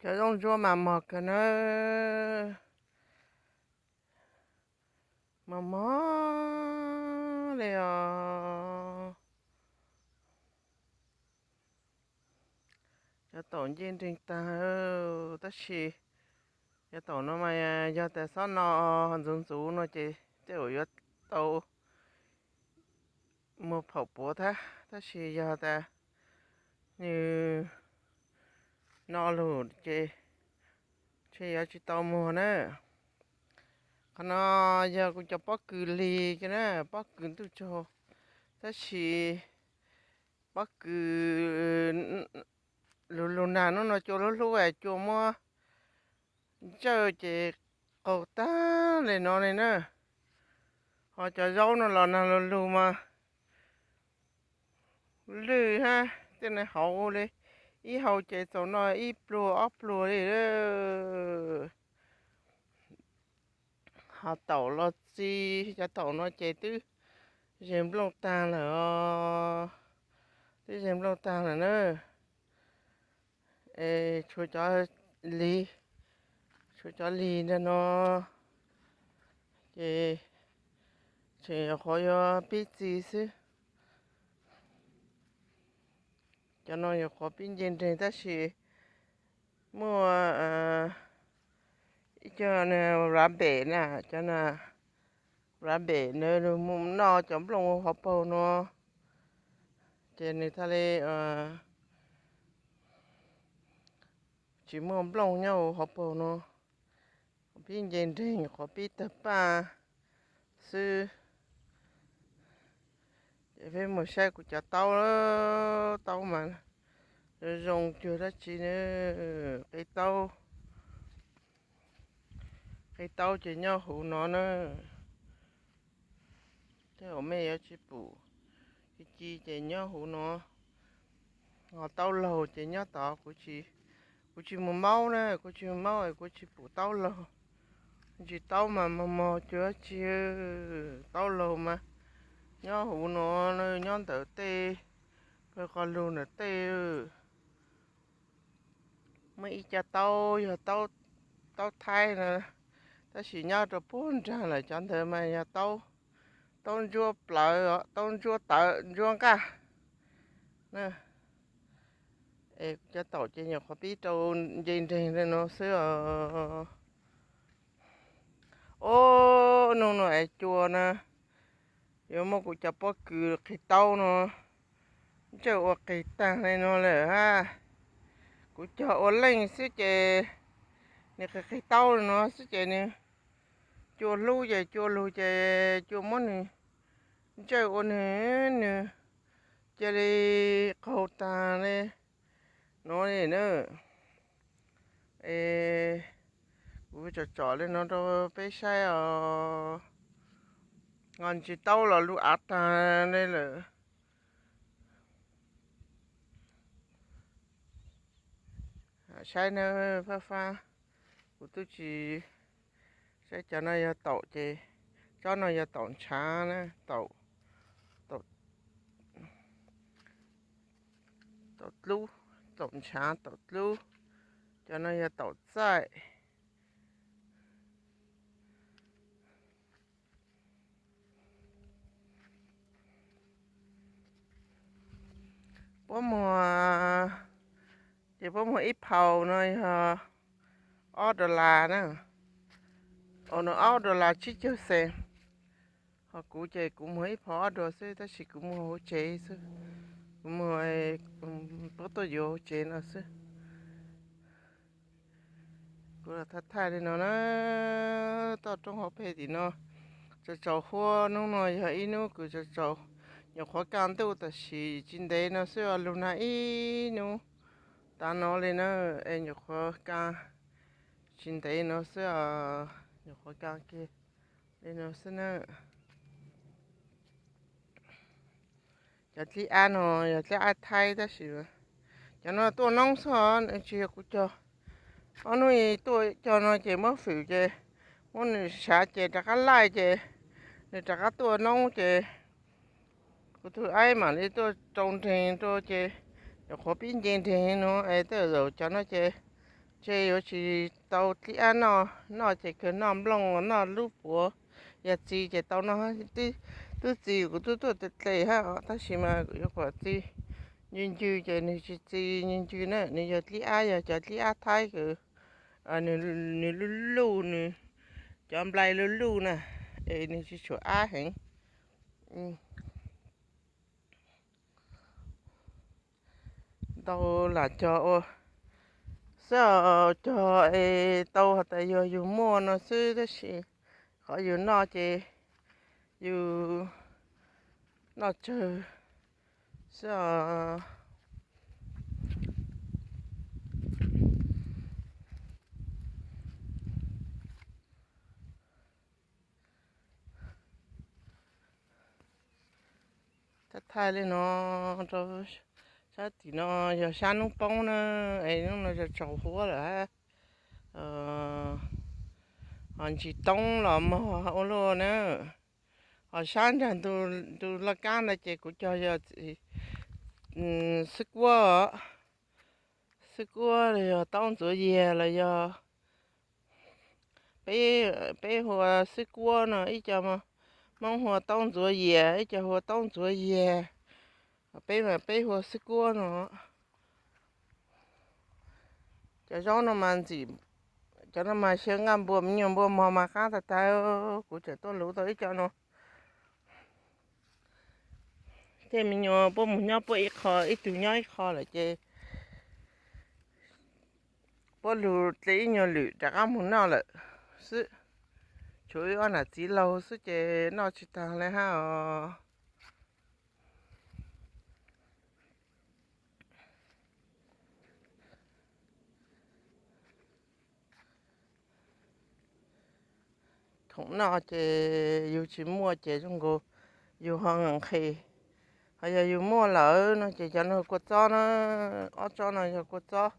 Cov zaub ntsuab mas mog kawg na, mos mos li os. Cov taum nce nreeg tag, tab sis cov taum no mas yog tas xob no ntxuv ntxuv no ces tej zaum yuav tau muag phaum puav thiab, tab sis yog tas nws no lug ces ntshe yuav tsis tau muag na. Qhov no yog kuv cov pob kws lig na, pob kws ntuj tsaug, tab sis pob kws lug lug nag hnub no cua hlub hlub es cua muab ntsawj ces qaug tag li no li na. Ho cov zaub no los nag lug lug mas lwj hab tej no hauv li, ib hau ces txaus noj ib pluag ob pluag li. Ho taum los txi, cov taum no ces twb ze nplooj tag lawm os, twb ze nplooj tag lawm na. Es tshuav cov lig, tshuav cov lig ntawm no ces tseem nyuam qhuav yuav pib txi xwb. Cov no nyuam qhuav pib nce nreeg tab sis muaj ib co rabbit na, cov rabbit na mus noj cov nplooj hauv paug no ces nws thiaj li tsis muaj nplooj nyob hauv paug no. Qhov pib nce nreeg, qhov pib tawg paj xwb. Ces peb mus saib kuv cov taub, taub mas zoo cuag dab tsi na. Qe taub, qe taub ces nyob huv no na. Tej zaum mej yuav tsis pum, ci ci ces nyob huv no. Ho taub laug ces nyob tod, kuv tsis mus maub na, kuv tsis mus maub es kuv tsis pum taub laug. Ntsis taub mas mos mos cuag dab tsi, taub laug mas nyob huv no, nyob ntawm tej, pawg qos lug ntawm tej. Muaj ib co taub yog taub thaib no, tab sis nyob rau puag nrag lawm, cov ntawd mas yog taub ntsuab plawv, taub ntsuab tawv, ntsuab nqaj na. Es cov taum ces nyuam qhuav pib rau nce nreeg li no xwb os. Ob, hnub no es cua na, yuav muab kuv cov pob kws qhis taub no ntsawj ua qis tag li no lawm hab. Kuv cog ua leej xwb ces nws qis qis taub li no xwb ces nws cua hlub ces cua lug ces cua muab nws ntsawj ua nws, nws cia li qaug tag li no li na. Es kuv tsom tsom li no rau peb saib os. Ho ntsis taub los lug av tag li lawm. Saib na, fab fab, kuv twb tsis, saib cov no yog taum ces, tsob no yog taum ntshav na, taum, taum dlub, taum ntshav taum dlub. Cov no yog taum txaij. Puab muag, ces puab muag ib phaus no yog ob dollar na, no ob dollar tsib caug xees. Ho kuv ces kuv muag ib phaus ob dollar xwb, tab sis kuv muag hauv tsev xwb, kuv muag, puab tuaj yuav hauv tsev no xwb. Kuv los thaij thaij li no na, toj roob hauv pes tim no tsaus tsaus huab. Hnub no yog ib hnub kws tsaus tsaus, nyuam qhuav kaj ntuj tam sim tsis ntev no xwb, lug nag ib hnub tav no li na, es nyuam qhuav kaj tsis ntev no xwb os, nyuam qhuav kaj kiag li no xwb na. Cov dlib ab no yog dlib ab thaib tab sis cov no tuaj noob xwb, tsis yog kuv cog. Ob hnub tuaj cog no ces muab fwm ces muab nws sav ces rov qab laij ces nws rov qab tuaj noob ces kuv tus aib mam li tuaj rau nreeg rau ces nyuam qhuav pib nce nreeg no es tej zaum cov no ces Ces yuav tsis tau dlib ab noj, noj ces kawg noj nplooj noj lub puav. Yog txi ces tau noj, twb txi kuv twb tuaj tes tes hab, tab sis mas kuv yuav kom txi ncw ncw ces nws tsis txi ncw ncw na, nws yog dlib ab, yog cov dlib ab thaib kws nws luj luj, nws cov nplai luj luj na, es nws tsis tshua ab heev. Ntau lam cog ua xwb os, cog es tau has tas yog yus muaj no xwb, tab sis qhov yus noj ces yus noj tsawg xwb os. Thaij thaij li no rau sab tim no, yog sab hnub poob na, es hnub no tsaus huab lawm hab. Ho ntsis toob los mog ua luaj na. Ho sab nraag ntug laj kab ntawd ces kuv cog yog xwb kuab, xwb kuab los yog taub ntxuav yias los yog peb hu ua xwb kuab no, ib co Hmoob hu ua taub ntxuav yias, ib co hu ua taub ntxuav yias, peb mas peb hu ua xwb kuab no. Cov zaub no mas ntxim, cov no mas xyaw nqaj npua me nyuam npua mog mas qab tag tag, kuv tseem tuaj luv tau ib co no. Tej me nyuam puab mus nyob puab ib qho, ib tug nyob ib qho lawm ces puab lug dle ib nyuag lwm rov qab mus noj lawm xwb. Tshuav wb ob nam txiv laug xwb ces noj tsis tag li hab os. Khoom noj ces yus tsis muaj ces zoo nkaus yus ho nqhis. Ho yog yus muaj lawm no ces cov no kua txob na, ob tsob no yog kua txob,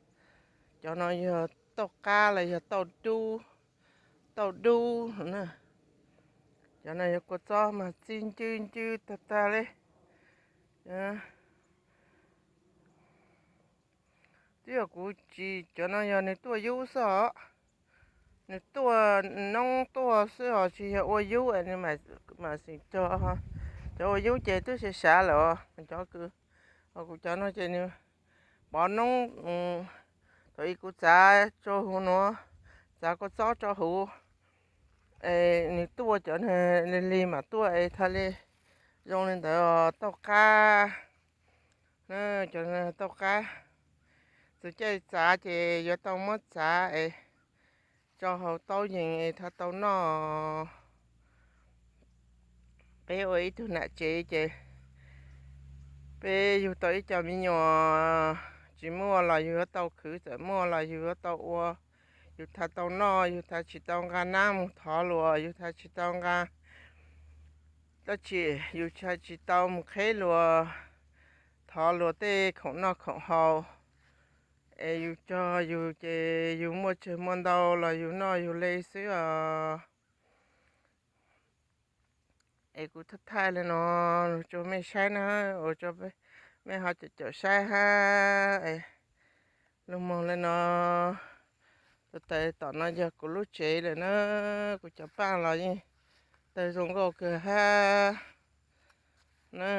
cov no yog tauj qab los yog tauj dub, tauj dub na. Cov no yog kua txob mas txi ncw ncw tag tag li. Twb yog kuv tsis, cov no yog nws tuaj yub xwb os. Nws tuaj noob tuaj xwb os, tsis yog ua yub es nws mam xeem cog. Cov ua yub ces twb sav sav lawm os, cov kws, ho kuv cov no ces nws pov noob, thaum ub kuv txav rau huv nuav, txav kua txob rau huv, es nws tuaj cov lig lig mam tuaj es thaum ub zoo li ntawd tauj qab. Cov tauj qab, txug caij txav ces yuav tau muab txav es tso hauv taub yees es thaum tau noj. Peb ua ib tug nam tsev ces peb yug tau ib co me nyuam, tsis muaj los yug yuav tau khwv, txawm muaj los yug yuav tau ua. Yug thaum tau noj, yug thaum tsis tau nqa nab mus thov luas, yug thaum tsis tau nqa, tab sis yug thaum tsis tau mus qheb luas, thov luas tej khoom noj khoom haus, es yug cog yug ces yug muaj tsawg muaj ntau los yug noj yug le xwb os. Es kuv thaij thaij li no rau mej saib na, ua rau mej ho caum caum saib hab. Lug moog li no, tus tawm tom no yog kuv lub tsev lawm na, kuv cov paaj los yeej tawg zoo nkauj kawg hab na.